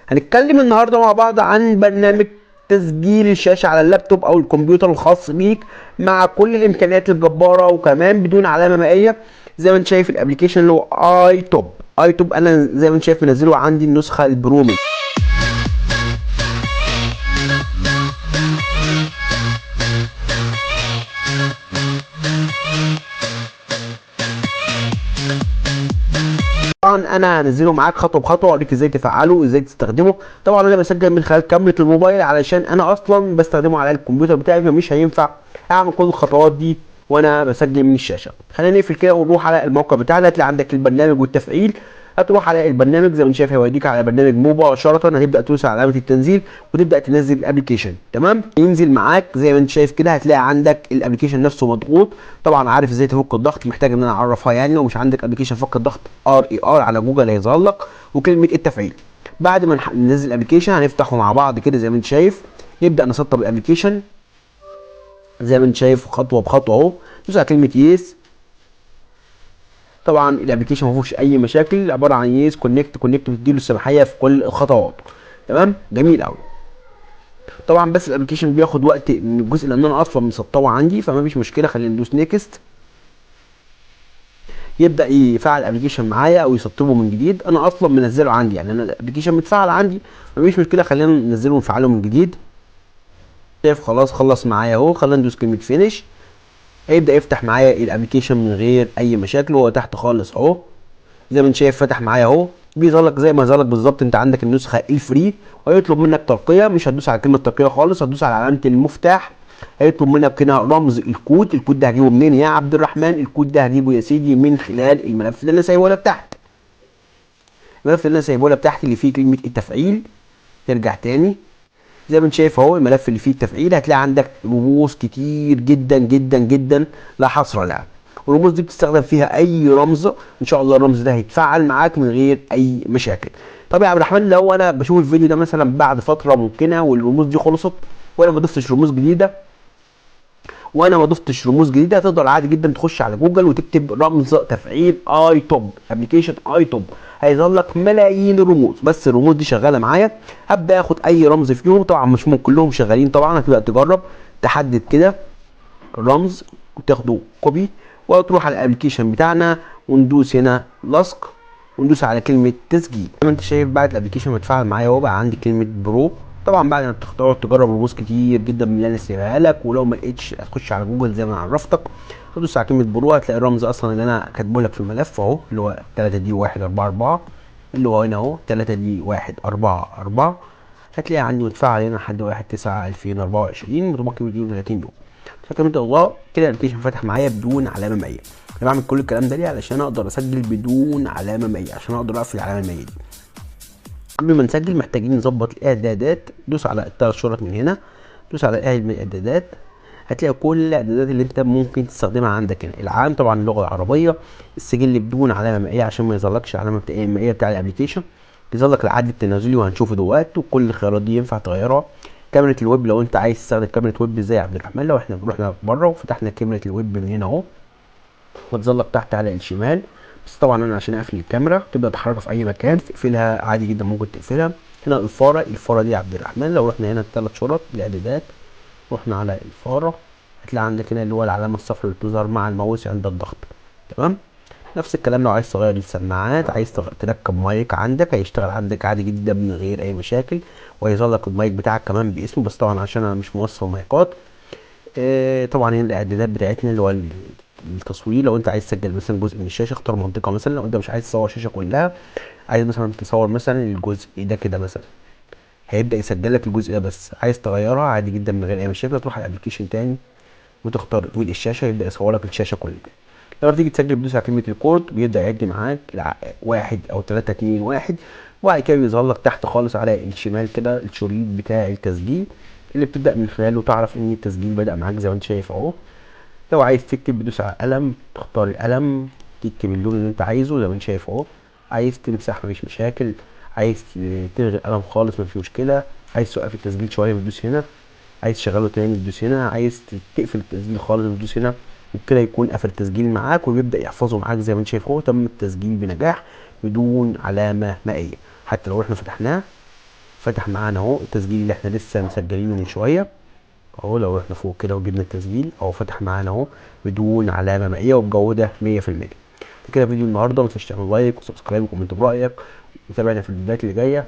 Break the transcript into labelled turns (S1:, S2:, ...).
S1: هنتكلم النهارده مع بعض عن برنامج تسجيل الشاشة على اللابتوب او الكمبيوتر الخاص بيك مع كل الامكانيات الجبارة وكمان بدون علامة مائية. زي ما انت شايف ال application اللي هو iTop. iTop انا زي ما انت شايف منزله عندي النسخة ال pro منه. طبعا انا هنزله معاك خطوة بخطوة، اوريك ازاي تفعله وازاي تستخدمه. طبعا انا بسجل من خلال كاميرا الموبايل علشان انا اصلا بستخدمه على الكمبيوتر بتاعي، فمش هينفع اعمل كل الخطوات دي وانا بسجل من الشاشة. خلينا نقفل كده ونروح على الموقع بتاعنا. هتلاقي عندك البرنامج والتفعيل. هتروح على البرنامج زي ما انت شايف هيوديك على البرنامج مباشرة. هتبدا تدوس على علامة التنزيل وتبدا تنزل ال application. تمام، ينزل معاك زي ما انت شايف كده. هتلاقي عندك ال application نفسه مضغوط. طبعا عارف ازاي تفك الضغط، محتاج ان انا اعرفها يعني. لو مش عندك application فك الضغط RAR على جوجل هيظهر لك، وكلمه التفعيل. بعد ما ننزل ال application هنفتحه مع بعض كده زي ما انت شايف. نبدا نسطب ال application زي ما انت شايف خطوة بخطوة اهو. دوس على كلمة yes. طبعا ال application ما فيهوش اي مشاكل، عبارة عن yes connect connect، بتديله السماحيه في كل الخطوات. تمام، جميل قوي. طبعا بس ال application بياخد وقت من الجزء لان انا اصلا مسطبه عندي، فما فيش مشكلة. خلينا ندوس next. يبدا يفعل ال application معايا او يسطبه من جديد. انا اصلا منزله عندي، يعني انا ال application متفعل عندي، مفيش مشكلة. خلينا ننزله ونفعله من جديد. شايف خلاص خلص معايا اهو. خلينا ندوس كلمة finish. هيبدا يفتح معايا ال application من غير اي مشاكل، وهو تحت خالص اهو زي ما انت شايف فتح معايا اهو. بيظهر لك زي ما ظهر لك بالظبط. انت عندك النسخة ال free، وهيطلب منك ترقيه. مش هتدوس على كلمة ترقيه خالص، هتدوس على علامة المفتاح. هيطلب منك هنا رمز الكود. الكود ده هجيبه منين يا عبد الرحمن؟ الكود ده هجيبه يا سيدي من خلال الملف اللي انا سايبه لك تحت. الملف اللي انا سايبه لك تحت اللي فيه كلمة التفعيل. ترجع تاني زي ما انت شايف اهو الملف اللي فيه التفعيل. هتلاقي عندك رموز كتير جدا جدا جدا لا حصر لها. الرموز دي بتستخدم فيها اي رمز، ان شاء الله الرمز ده هيتفعل معاك من غير اي مشاكل. طب يا عبد الرحمن لو انا بشوف الفيديو ده مثلا بعد فترة ممكنة والرموز دي خلصت وانا ما ضفتش رموز جديدة، تقدر عادي جدا تخش على جوجل وتكتب رمز تفعيل iTop، application iTop، هيظهر لك ملايين الرموز. بس الرموز دي شغالة معايا، هبدا اخد اي رمز فيهم. طبعا مش ممكن كلهم شغالين، طبعا هتبدا تجرب تحدد كده الرمز وتاخده copy وتروح على ال application بتاعنا وندوس هنا لصق وندوس على كلمة تسجيل. زي ما انت شايف بعد ال application ما اتفعل معايا اهو بقى عندي كلمة pro. طبعا بعد ما تختار تجرب رموز كتير جدا من اللي انا سايبها لك، ولو ما لقيتش هتخش على جوجل زي ما انا عرفتك، تدوس على كلمة pro هتلاقي الرمز اصلا اللي انا كاتبه لك في الملف اهو، اللي هو 3 D 1 4 4، اللي هو هنا اهو 3 D 1 4 4. هتلاقي عندي متفعل هنا لحد 1/9/2024، متبقي فيديو 30 يوم. فكرة الله كده ال application فتح معايا بدون علامة مائية. انا بعمل كل الكلام ده ليه؟ علشان اقدر اسجل بدون علامة مائية، عشان اقدر اقفل العلامة المائية دي. قبل ما نسجل محتاجين نظبط الاعدادات. دوس على الثلاث شرط من هنا، دوس على الاعدادات، هتلاقي كل الاعدادات اللي انت ممكن تستخدمها عندك هنا. العام طبعا اللغة العربية، السجل بدون علامة مائية عشان ما يظهرلكش علامة مائية بتاع ال application، بيظهر لك العد التنازلي وهنشوفه دلوقتي، وكل الخيارات دي ينفع تغيرها. كاميرا الويب لو انت عايز تستخدم كاميرا ويب ازاي يا عبد الرحمن؟ لو احنا رحنا بره وفتحنا كاميرا الويب من هنا اهو، وتظهر لك تحت على الشمال. بس طبعا انا عشان اقفل الكاميرا تبدا تحركها في اي مكان، تقفلها عادي جدا، ممكن تقفلها. هنا الفارة، الفارة دي يا عبد الرحمن لو رحنا هنا الثلاث شرط الاعدادات، رحنا على الفارة هتلاقي عندك هنا اللي هو العلامة الصفراء اللي بتظهر مع الماوس عند الضغط. تمام، نفس الكلام لو عايز تغير السماعات، عايز تركب مايك عندك هيشتغل عندك عادي جدا من غير اي مشاكل، وهيظهر لك المايك بتاعك كمان باسمه. بس طبعا عشان انا مش موصل مايكات. طبعا هنا الاعدادات بتاعتنا اللي هو التصوير، لو انت عايز تسجل مثلا جزء من الشاشة اختار منطقة مثلا، لو انت مش عايز تصور الشاشة كلها، عايز مثلا تصور مثلا الجزء ده كده مثلا، هيبدا يسجل لك الجزء ده بس. عايز تغيرها عادي جدا من غير اي مشاكل، تروح على ال application تاني وتختار تطويل الشاشة، يبدا يصور لك الشاشة كلها. لما تيجي تسجل بتدوس على كلمة record، بيبدا يعد معاك 1 او 3 2 1، وبعد كده بيظهر لك تحت خالص على الشمال كده الشريط بتاع التسجيل اللي بتبدا من خلاله تعرف ان التسجيل بدا معاك زي ما انت شايف اهو. لو عايز تكتب بتدوس على قلم، تختار القلم، تكتب اللون اللي انت عايزه زي ما انت شايف اهو. عايز تمسح مفيش مشاكل، عايز تلغي القلم خالص مفيش مشكلة، عايز توقف التسجيل شوية بتدوس هنا، عايز تشغله تاني بتدوس هنا، عايز تقفل التسجيل خالص بتدوس هنا، وبكده يكون قفل التسجيل معاك وبيبدأ يحفظه معاك زي ما انت شايف اهو. تم التسجيل بنجاح بدون علامة مائية. حتى لو احنا فتحناه فتح معانا اهو التسجيل اللي احنا لسه مسجلينه من شوية اهو. لو رحنا فوق كده وجبنا التسجيل اهو، فتح معانا اهو بدون علامة مائية وبجوده 100%. كده فيديو النهارده، ما تنساش تعمل like و subscribe و comment برايك، وتابعنا في الفيديوهات اللي جاية.